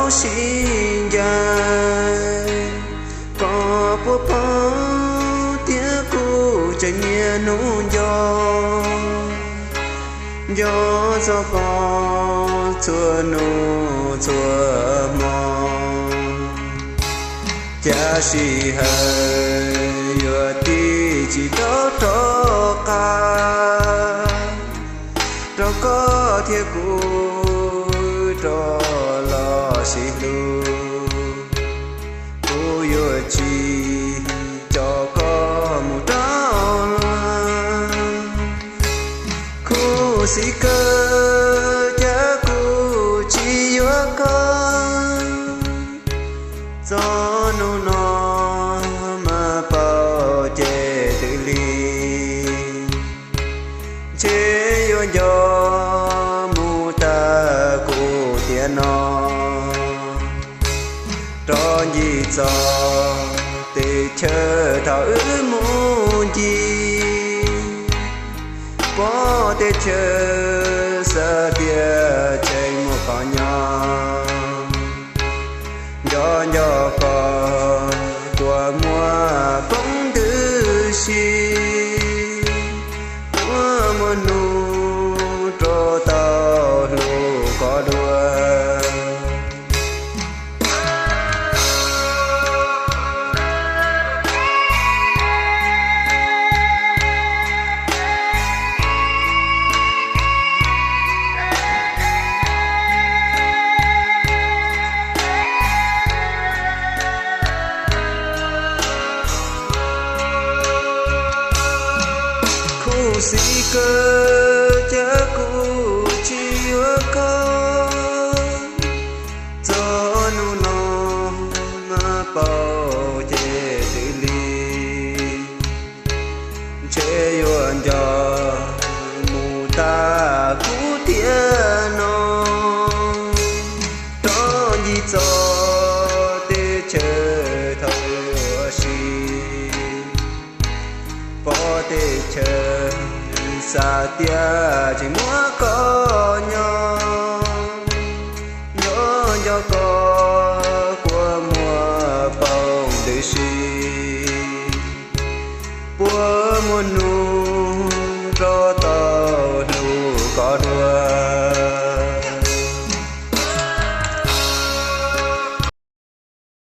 sib ncaim, koj puas paub tias kuv tseem niaj hnub nco, nco txog koj txhua hnub txhua hmo. Cas sij hawm yuav tig tsis tau rov qab rau koj thiab kuv rov los sib hlub. Kuv yuav tsis coj koj mus rau luag. Khuv xim kawg cas kuv tsis yuav koj, txog hnub no mas paub ces twb lig. Ntshe yuav nco mus tag kuv tiam no, rov ncig txog teb chaws thaum wb mus ncig. Pom teb chaws xav tias tseem muaj qhov nyob, nco nco koj kua muag poob ntws si, kua muag nug rau tau hlub koj dua. Khuv xim kawg cas kuv tsis yuav koj, txog hnub no mas paub ces twb lig. Ntshe yuav nco mus tag kuv tiam no, rov ncig txog teb chaws thaum ua si. Pom teb chaws xav tias tseem muaj qhov nyob, nco nco koj kua muag poob ntws si, kua muag nug